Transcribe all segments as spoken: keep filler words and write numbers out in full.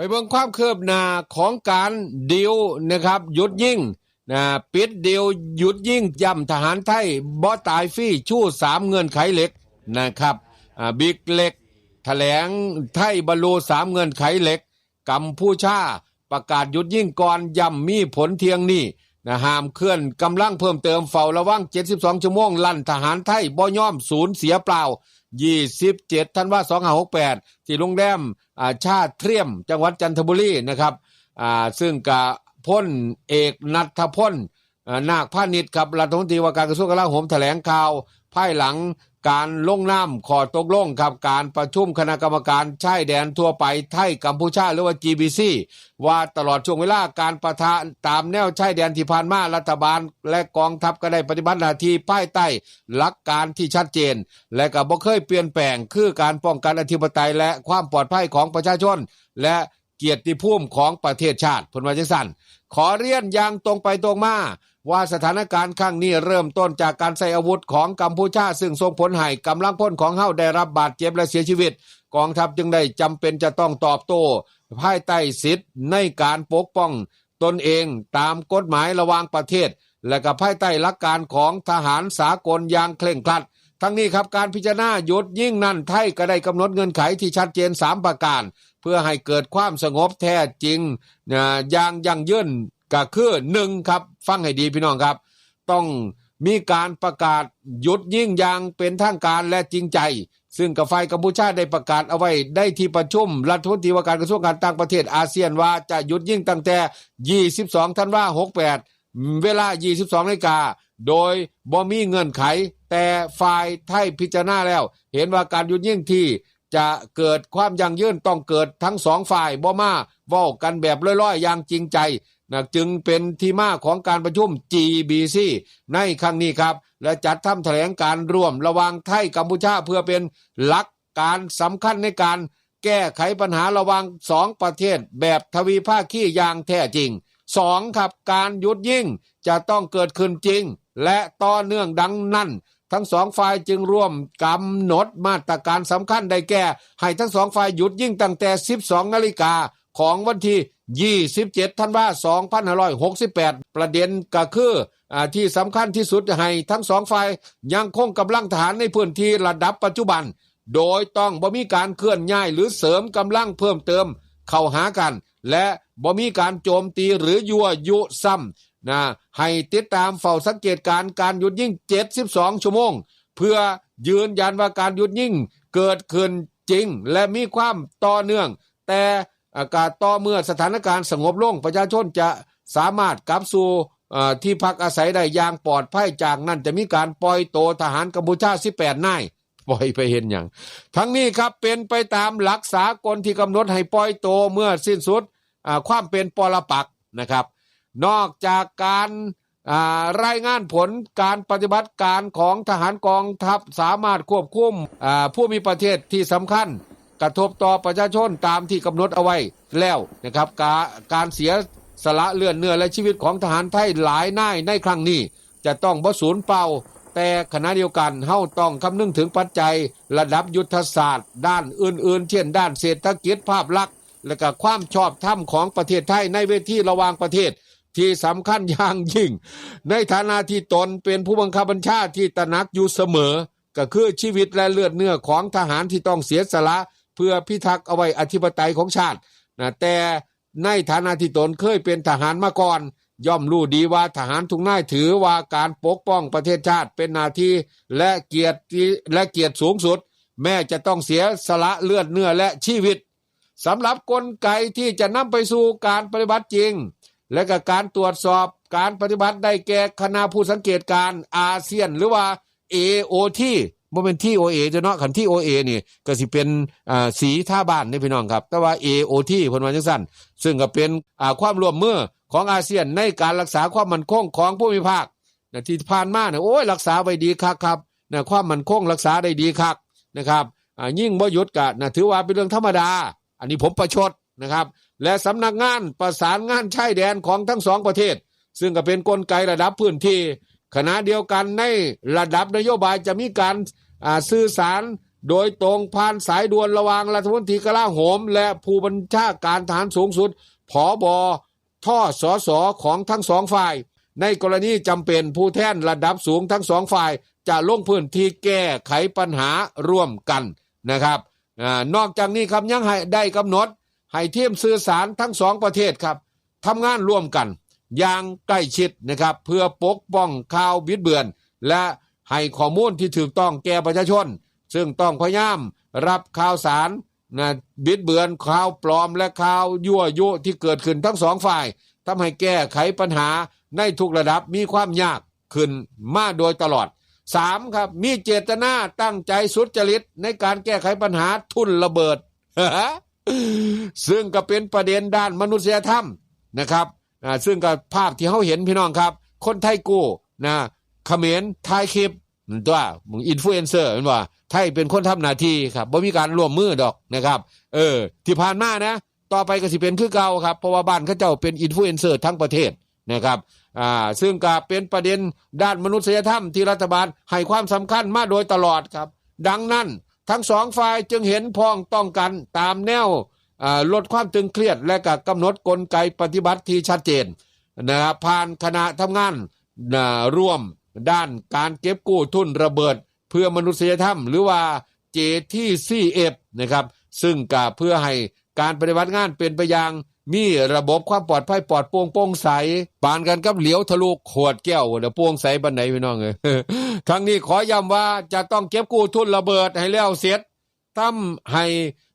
ไปเบิ่งความคืบหน้าของการดีลนะครับ หยุดยิงนะ ปิดดีลหยุดยิง ย้ำทหารไทยบ่ตายฟรี ชูสามเงื่อนไขเหล็กนะครับ อ่า บิ๊กเล็กแถลง ไทยบรรลุสามเงื่อนไขเหล็ก กัมพูชาประกาศหยุดยิงก่อน ย้ำมีผลเที่ยงนี้นะ ห้ามเคลื่อนกำลังเพิ่มเติม เฝ้าระวังเจ็ดสิบสองชั่วโมง ลั่นทหารไทยบ่ยอม สูญเสียเปล่า ยี่สิบเจ็ดธันวา สองห้าหกแปด ที่โรงแรม อ่า ชาเทรียม จังหวัดจันทบุรีนะครับ อ่า ซึ่งกะพลเอกณัฐพล อ่า นาคพานิชครับ รัฐมนตรีว่าการกระทรวงกลาโหม แถลงข่าวภายหลังการลงนามข้อตกลงครับ การประชุมคณะกรรมการชายแดนทั่วไปไทยกัมพูชา หรือว่า จีบีซี ว่าตลอดช่วงเวลาการปะทะตามแนวชายแดนที่ผ่านมา รัฐบาลและกองทัพก็ได้ปฏิบัติหน้าที่ภายใต้หลักการที่ชัดเจน และก็บ่เคยเปลี่ยนแปลง คือการป้องกันอธิปไตยและความปลอดภัยของประชาชน และเกียรติภูมิของประเทศชาติ เพิ่นว่าจังซั่น ขอเรียนอย่างตรงไปตรงมา ว่าสถานการณ์ครั้งนี้เริ่มต้นจากการใช้อาวุธของกัมพูชา ซึ่งส่งผลให้กำลังพลของเฮาได้รับบาดเจ็บและเสียชีวิต กองทัพจึงได้จำเป็นจะต้องตอบโต้ ภายใต้สิทธิ์ในการปกป้องตนเองตามกฎหมายระหว่างประเทศ และก็ภายใต้หลักการของทหารสากลอย่างเคร่งครัด ทั้งนี้ครับ การพิจารณาหยุดยิงนั้น ไทยก็ได้กำหนดเงื่อนไขที่ชัดเจนสามประการ เพื่อให้เกิดความสงบแท้จริง อ่า อย่างยั่งยืน ก็คือ หนึ่ง ครับ ฟังให้ดีพี่น้องครับ ต้องมีการประกาศหยุดยิงอย่างเป็นทางการและจริงใจ ซึ่งกับฝ่ายกัมพูชาได้ประกาศเอาไว้ในที่ประชุมรัฐมนตรีว่าการกระทรวงการต่างประเทศอาเซียน ว่าจะหยุดยิงตั้งแต่ ยี่สิบสองธันวา หกแปด เวลา ยี่สิบสองนาฬิกา โดยบ่มีเงื่อนไข แต่ฝ่ายไทยพิจารณาแล้ว เห็นว่าการหยุดยิงที่จะเกิดความยั่งยืนต้องเกิดทั้งสองฝ่าย บ่มาเว้ากันแบบลอยๆ อย่างจริงใจนะ จึงเป็นที่มาของการประชุม จีบีซี ในครั้งนี้ครับ และจัดทำแถลงการร่วมระหว่างไทยกัมพูชา เพื่อเป็นหลักการสำคัญในการแก้ไขปัญหาระหว่างสองประเทศแบบทวีภาคีอย่างแท้จริง สอง ครับ การหยุดยิงจะต้องเกิดขึ้นจริง และต่อเนื่องดังนั้น ทั้งสองฝ่ายจึงร่วมกำหนดมาตรการสำคัญได้แก่ ให้ทั้งสองฝ่ายหยุดยิงตั้งแต่ สิบสองนาฬิกา ของวันที่ ยี่สิบเจ็ดธันวา สองพันห้าร้อยหกสิบแปด ประเด็นก็คือ อ่า ที่สำคัญที่สุด ให้ทั้งสองฝ่ายยังคงกำลังทหารในพื้นที่ระดับปัจจุบัน โดยต้องบ่มีการเคลื่อนย้ายหรือเสริมกำลังเพิ่มเติมเข้าหากัน และบ่มีการโจมตีหรือยั่วยุซ้ำนะ ให้ติดตามเฝ้าสังเกตการณ์การหยุดยิง เจ็ดสิบสองชั่วโมง เพื่อยืนยันว่าการหยุดยิงเกิดขึ้นจริง และมีความต่อเนื่อง แต่อากาศต่อเมื่อสถานการณ์สงบลง ประชาชนจะสามารถกลับสู่ เอ่อ ที่พักอาศัยได้อย่างปลอดภัย จากนั้นจะมีการปล่อยตัวทหารกัมพูชา สิบแปดนาย ปล่อยไปเฮ็ดหยัง ทั้งนี้ครับ เป็นไปตามหลักสากลที่กำหนดให้ปล่อยตัวเมื่อสิ้นสุด อ่า ความเป็นปรปักษ์นะครับ นอกจากการ อ่า รายงานผลการปฏิบัติการของทหารกองทัพ สามารถควบคุม อ่า ภูมิประเทศที่สำคัญ กระทบต่อประชาชนตามที่กำหนดเอาไว้แล้วนะครับ กา- การเสียสละเลือดเนื้อและชีวิตของทหารไทยหลายนายในครั้งนี้ จะต้องบ่สูญเปล่า แต่ขณะเดียวกัน เฮาต้องคำนึงถึงปัจจัยระดับยุทธศาสตร์ด้านอื่นๆ เช่น ด้านเศรษฐกิจ ภาพลักษณ์ และก็ความชอบธรรมของประเทศไทยในเวทีระหว่างประเทศที่สำคัญอย่างยิ่ง ในฐานะที่ตนเป็นผู้บังคับบัญชาที่ตระหนักอยู่เสมอ ก็คือชีวิตและเลือดเนื้อของทหารที่ต้องเสียสละเพื่อพิทักษ์เอาไว้อธิปไตยของชาตินะ แต่ในฐานะที่ตนเคยเป็นทหารมาก่อน ย่อมรู้ดีว่าทหารทุกนายถือว่าการปกป้องประเทศชาติเป็นหน้าที่และเกียรติ และเกียรติสูงสุด แม้จะต้องเสียสละเลือดเนื้อและชีวิต สำหรับกลไกที่จะนำไปสู่การปฏิบัติจริง และก็การตรวจสอบการปฏิบัติได้แก่คณะผู้สังเกตการณ์อาเซียน หรือว่า เอโอที บ่แม่น ทีโอเอ จ้ะเนาะ คัน ทีโอเอ นี่ก็สิเป็น อ่า สีทาบ้านเด้พี่น้องครับ แต่ว่า เอโอที เพิ่นว่าจังซั่น ซึ่งก็เป็น อ่า ความร่วมมือของอาเซียนในการรักษาความมั่นคงของภูมิภาคนะ ที่ผ่านมาเนี่ย โอ้ย รักษาไว้ดีคักครับนะ ความมั่นคงรักษาได้ดีคักนะครับ อ่า ยิงบ่หยุดกะนะ ถือว่าเป็นเรื่องธรรมดา อันนี้ผมประชดนะครับ และสำนักงานประสานงานชายแดนของทั้งสองประเทศ ซึ่งก็เป็นกลไกระดับพื้นที่ ขณะเดียวกันในระดับนโยบายจะมีการ อ่า สื่อสาร โดยตรงผ่านสายด่วนระหว่างรัฐมนตรีกลาโหม และผู้บัญชาการทหารสูงสุด ผบ.ทสส ของทั้งสองฝ่าย ในกรณีจำเป็น ผู้แทนระดับสูงทั้งสองฝ่าย จะลงพื้นที่แก้ไขปัญหาร่วมกันนะครับ อ่า นอกจากนี้ครับ ยังให้ได้กำหนดให้ทีมสื่อสารทั้งสองประเทศครับ ทำงานร่วมกันอย่างใกล้ชิดนะครับ เพื่อปกป้องข่าวบิดเบือน และให้ข้อมูลที่ถูกต้องแก่ประชาชน ซึ่งต้องพยายามรับข่าวสารนะ บิดเบือนข่าวปลอมและข่าวยั่วยุที่เกิดขึ้นทั้งสองฝ่าย ทำให้แก้ไขปัญหาในทุกระดับมีความยากขึ้นมาโดยตลอด สาม ครับ มีเจตนาตั้งใจสุจริตในการแก้ไขปัญหาทุ่นระเบิด ซึ่งก็เป็นประเด็นด้านมนุษยธรรมนะครับ อ่า ซึ่งก็ภาพที่เฮาเห็นพี่น้องครับ คนไทยกู้นะ เขมรถ่ายคลิป ตัวมึงอินฟลูเอนเซอร์แม่นบ่ ไทยเป็นคนทำหน้าที่ครับ บ่มีการร่วมมือดอกนะครับ เออ ที่ผ่านมานะ ต่อไปก็สิเป็นคือเก่าครับ เพราะว่าบ้านเขาเจ้าเป็นอินฟลูเอนเซอร์ทั้งประเทศนะครับ อ่า ซึ่งก็เป็นประเด็นด้านมนุษยธรรมที่รัฐบาลให้ความสำคัญมาโดยตลอดครับ ดังนั้นทั้งสองฝ่ายจึงเห็นพ้องต้องกันตามแนว อ่า ลดความตึงเครียด และก็กำหนดกลไกปฏิบัติที่ชัดเจนนะครับ ผ่านคณะทำงาน อ่า ร่วมด้านการเก็บกู้ทุนระเบิดเพื่อมนุษยธรรม หรือว่า เจ ที ซี เอฟ นะครับ ซึ่งก็เพื่อให้การปฏิบัติงานเป็นไปอย่างมีระบบความปลอดภัยปลอดโปร่งโปร่งใส ปานกันกับเหลียวทะลุขวดแก้วเดี๋ยวโปร่งใสปานใดพี่น้องเอ้ย ทั้งนี้ขอย้ำว่าจะต้องเก็บกู้ทุนระเบิดให้แล้วเสร็จ ทำให้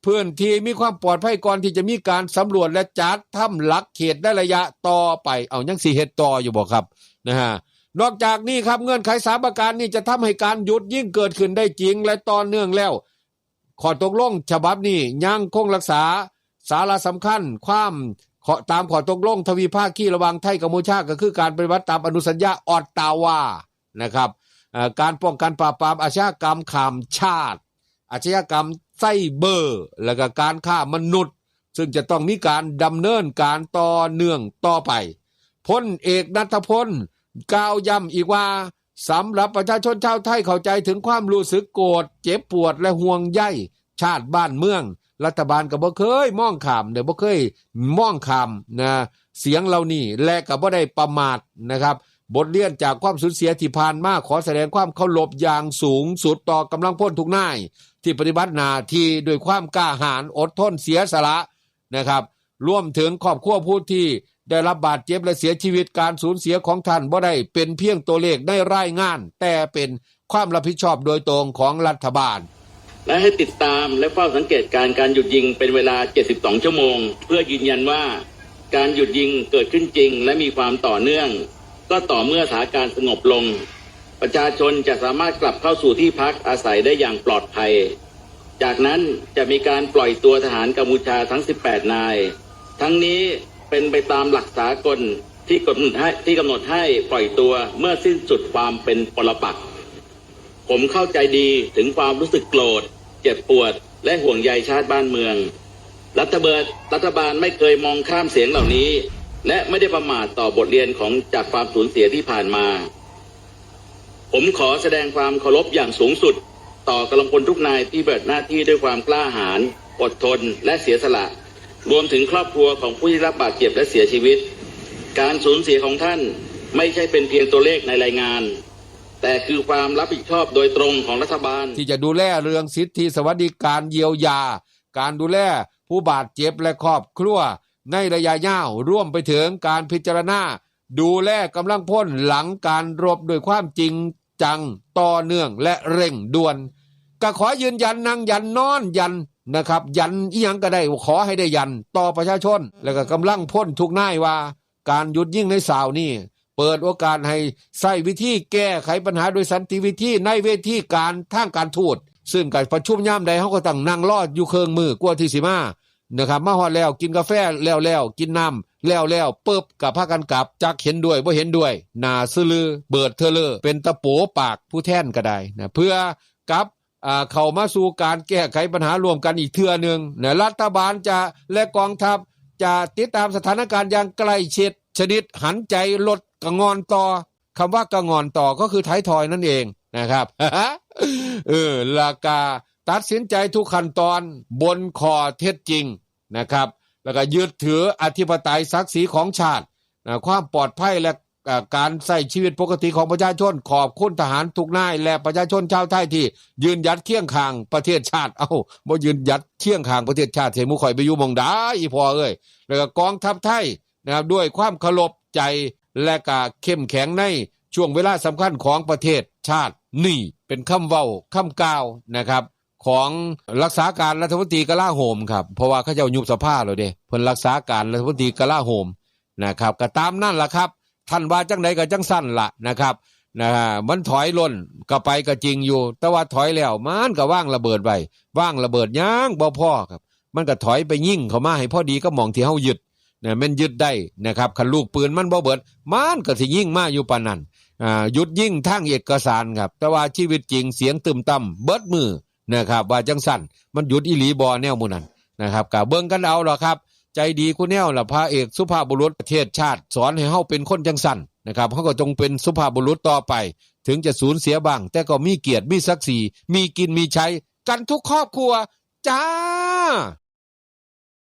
พื้นที่มีความปลอดภัยก่อนที่จะมีการสำรวจและจัดทำหลักเขตในระยะต่อไป เอายังสิเฮ็ดต่ออยู่บ่ครับ นะฮะ นอกจากนี้ครับ เงื่อนไขสามประการนี้จะทำให้การหยุดยิงเกิดขึ้นได้จริงและต่อเนื่องแล้ว ข้อตกลงฉบับนี้ยังคงรักษาสาระสำคัญ ความข้อ ตามข้อตกลงทวิภาคีระหว่างไทยกัมพูชา ก็คือการปฏิบัติตามอนุสัญญาออตตาวานะครับ เอ่อ การป้องกันปราบปรามอาชญากรรมข้ามชาติ อาชญากรรมไซเบอร์ และก็การค้ามนุษย์ ซึ่งจะต้องมีการดำเนินการต่อเนื่องต่อไป พลเอกณัฐพลกล่าวย้ำอีกว่า สำหรับประชาชนชาวไทยเข้าใจถึงความรู้สึกโกรธ เจ็บปวด และห่วงใยชาติบ้านเมือง รัฐบาลก็บ่เคยมองข้ามเด้อ บ่เคยมองข้ามนะ เสียงเหล่านี้ และก็บ่ได้ประมาทนะครับ บทเรียนจากความสูญเสียที่ผ่านมา ขอแสดงความเคารพอย่างสูงสุดต่อกำลังพลทุกนาย ที่ปฏิบัติหน้าที่ด้วยความกล้าหาญ อดทน เสียสละนะครับ รวมถึงครอบครัวผู้ที่ได้รับบาดเจ็บและเสียชีวิต การสูญเสียของท่านบ่ได้เป็นเพียงตัวเลขในรายงาน แต่เป็นความรับผิดชอบโดยตรงของรัฐบาล และให้ติดตามและเฝ้าสังเกตการณ์การหยุดยิงเป็นเวลา เจ็ดสิบสอง ชั่วโมง เพื่อยืนยันว่าการหยุดยิงเกิดขึ้นจริงและมีความต่อเนื่อง ก็ต่อเมื่อสถานการณ์สงบลง ประชาชนจะสามารถกลับเข้าสู่ที่พักอาศัยได้อย่างปลอดภัย จากนั้นจะมีการปล่อยตัวทหารกัมพูชาทั้ง สิบแปด นาย ทั้งนี้เป็นไปตามหลักสากลที่กำหนดให้ ที่กำหนดให้ปล่อยตัวเมื่อสิ้นสุดความเป็นปรปักษ์ ผมเข้าใจดีถึงความรู้สึกโกรธ เจ็บปวด และห่วงใยชาติบ้านเมือง รัฐบาล รัฐบาลไม่เคยมองข้ามเสียงเหล่านี้ และไม่ได้ประมาทต่อบทเรียนของ จากความสูญเสียที่ผ่านมา ผมขอแสดงความเคารพอย่างสูงสุด ต่อกำลังพลทุกนายที่ปฏิบัติหน้าที่ด้วยความกล้าหาญ อดทน และเสียสละ รวมถึงครอบครัวของผู้ที่รับบาดเจ็บและเสียชีวิต การสูญเสียของท่านไม่ใช่เป็นเพียงตัวเลขในรายงาน แต่คือความรับผิดชอบโดยตรงของรัฐบาล ที่จะดูแลเรื่องสิทธิสวัสดิการเยียวยา การดูแลผู้บาดเจ็บและครอบครัวในระยะยาว รวมไปถึงการพิจารณาดูแลกำลังพลหลังการรบด้วยความจริงจัง ต่อเนื่องและเร่งด่วน ก็ขอยืนยัน นั่งยัน นอนยันนะครับ ยันอีหยังก็ได้ ขอให้ได้ยันต่อประชาชน และก็กำลังพลทุกนายว่า การหยุดยิงในเช้านี้ เปิดโอกาสให้ใช้วิธีแก้ไขปัญหาโดยสันติวิธีในเวทีการทางการทูต ซึ่งการประชุมยามใดเฮาก็ต้องนั่งรออยู่เครื่องมือกว่าที่สิมานะครับ มาฮอดแล้วกินกาแฟแล้วแล้ว กินน้ำแล้วแล้ว ปึ๊บ ก็พากันกลับ จักเห็นด้วยบ่เห็นด้วย หน้าซื่อลือ เบิดเทื่อเลอ เป็นตะโปปากผู้แทนก็ได้นะ เพื่อกับ อ่า เข้ามาสู่การแก้ไขปัญหาร่วมกันอีกเทื่อหนึ่งนะ รัฐบาลจะ และกองทัพจะติดตามสถานการณ์อย่างใกล้ชิด ชนิดหันใจลดกะงอนต่อ คำว่ากะงอนต่อก็คือไถทอยนั่นเองนะครับ เออ แล้วก็ ตัดสินใจทุกขั้นตอนบนข้อเท็จจริงนะครับ แล้วก็ยึดถืออธิปไตยศักดิ์ศรีของชาตินะความปลอดภัยและอ่าการใช้ชีวิตปกติของประชาชน ขอบคุณทหารทุกนาย และประชาชนชาวไทยที่ยืนหยัดเคียงข้างประเทศชาติ เอ้า บ่ยืนหยัดเคียงข้างประเทศชาติ ให้หมู่ข่อยไปอยู่หม่องใด อีพ่อเอ้ย แล้วก็กองทัพไทยนะครับ ด้วยความเคารพใจ และก็เข้มแข็งในช่วงเวลาสำคัญของประเทศชาติ นี่เป็นคำเว้าคำกล่าวนะครับ ของรักษาการรัฐมนตรีกลาโหมครับ เพราะว่าเขาเจ้ายุบสภาแล้วเด้ เพิ่นรักษาการรัฐมนตรีกลาโหมนะครับ ก็ตามนั่นล่ะครับ ท่านว่าจังใดก็จังสั่นล่ะนะครับ นะ มันถอยล่นก็ไปก็จริงอยู่ แต่ว่าถอยแล้วมันก็วางระเบิดไว้ วางระเบิดยังบ่พอครับ มันก็ถอยไปยิงเข้ามาให้พอดีกับหม่องที่เฮายึดนะ แม่นยึดได้นะครับ คันลูกปืนมันบ่เบิด มันก็สิยิงมาอยู่ปานนั้น อ่า หยุดยิงทางเอกสารครับ แต่ว่าชีวิตจริงเสียงตึมตั้มเบิดมือนะครับ ว่าจังสั่น มันหยุดอีหลีบ่แนวหมู่นั้นนะครับ ก็เบิ่งกันเอาล่ะครับ ใจดีคู่แนวล่ะ พระเอกสุภาพบุรุษประเทศชาติ สอนให้เฮาเป็นคนจังสั่นนะครับ เฮาก็จงเป็นสุภาพบุรุษต่อไป ถึงจะสูญเสียบ้าง แต่ก็มีเกียรติ มีศักดิ์ศรี มีกิน มีใช้กันทุกครอบครัวจ้า